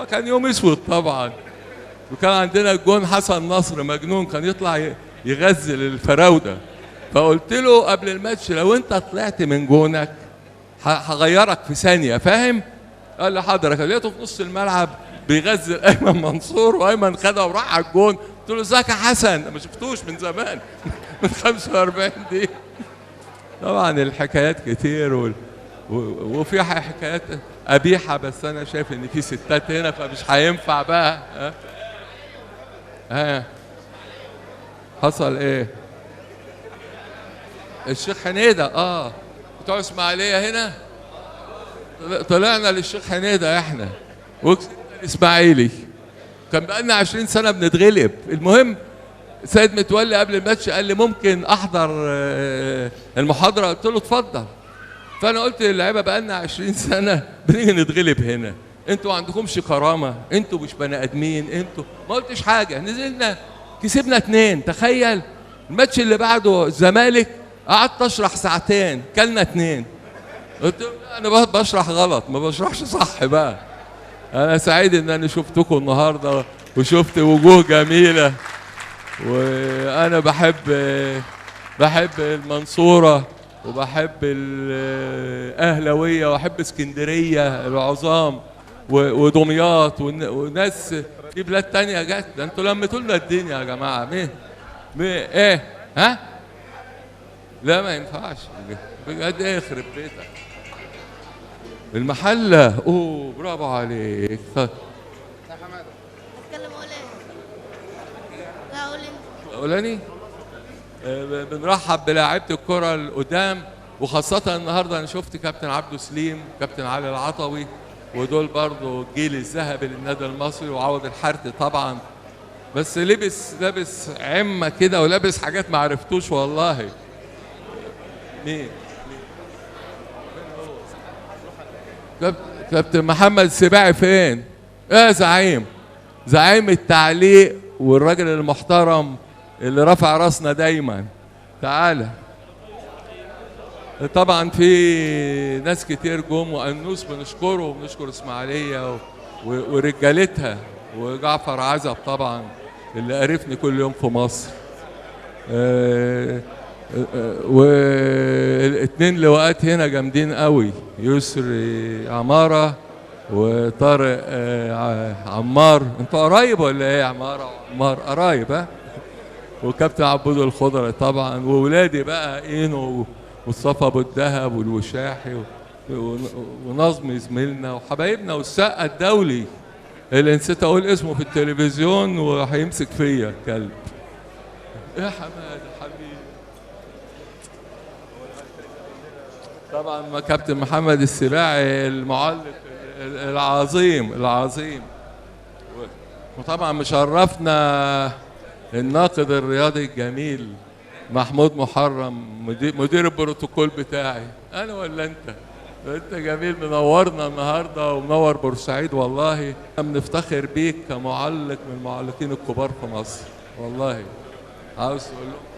كان يوم اسود طبعا. وكان عندنا الجون حسن نصر مجنون، كان يطلع يغزل الفراوده. فقلت له قبل الماتش لو انت طلعت من جونك هغيرك في ثانية، فاهم؟ قال لي حاضر. لقيته في نص الملعب بيغزل ايمن منصور، وايمن خدها وراح على الجون. قلت له ازيك يا حسن؟ ما شفتوش من زمان من 45 دقيقة. طبعا الحكايات كتير وفي حكايات قبيحة، بس انا شايف ان في ستات هنا فمش هينفع بقى. ها ها حصل ايه؟ الشيخ حنيده، بتوع اسماعيليه هنا، طلعنا للشيخ حنيده احنا وكسبنا الاسماعيلي. كان بقالنا 20 سنة بنتغلب. المهم سيد متولي قبل الماتش قال لي ممكن احضر المحاضرة؟ قلت له اتفضل. فانا قلت للعيبة بقالنا 20 سنة بنيجي نتغلب هنا، انتوا ما عندكمش كرامة، انتوا مش بني ادمين، انتوا ما قلتش حاجة. نزلنا كسبنا 2، تخيل. الماتش اللي بعده الزمالك قعدت اشرح ساعتين، كلنا 2. قلت لهم انا بشرح غلط، ما بشرحش صح بقى. انا سعيد ان انا شفتكم النهارده وشفت وجوه جميلة، وانا بحب المنصورة وبحب الاهلاوية وبحب اسكندرية العظام ودمياط وناس في بلاد تانية جت. ده انتوا لميتوا لنا الدنيا يا جماعة. مين ايه؟ ها؟ لا ما ينفعش بجد. ايه يخرب بيتك المحلة. اوه برافو عليك. اتكلم اقول ايه؟ لا قول انت. اولاني بنرحب بلاعيبه الكره القدام، وخاصة النهارده انا شفت كابتن عبده سليم، كابتن علي العطوي، ودول برضو الجيل الذهبي للنادي المصري، وعوض الحرت طبعا. بس لابس عمه كده ولابس حاجات ما عرفتوش والله. مين؟ كابتن محمد السباعي فين؟ ايه زعيم؟ زعيم التعليق والراجل المحترم اللي رفع راسنا دايما. تعالى. طبعا في ناس كتير جم، وانوس بنشكره وبنشكر اسماعيليه ورجالتها، وجعفر عزب طبعا اللي قرفني كل يوم في مصر. والاثنين لواءات هنا جامدين قوي، يسري عمارة وطارق عمار. انتوا قرايب ولا ايه يا عمارة؟ عمار قرايب. ها؟ وكابتن عبود الخضري طبعا، وولادي بقى اينو ومصطفى ابو الدهب والوشاحي ونظمي زميلنا وحبايبنا، والسقا الدولي اللي نسيت اقول اسمه في التلفزيون وهيمسك فيا الكلب. يا حمادة حبيبي. طبعا ما كابتن محمد السباعي المعلق العظيم العظيم. وطبعا مشرفنا الناقد الرياضي الجميل محمود محرم، مدير البروتوكول بتاعي. انا ولا انت؟ انت جميل، منورنا النهارده ومنور بورسعيد والله. بنفتخر بيك كمعلق من المعلقين الكبار في مصر والله. عاوز تقول له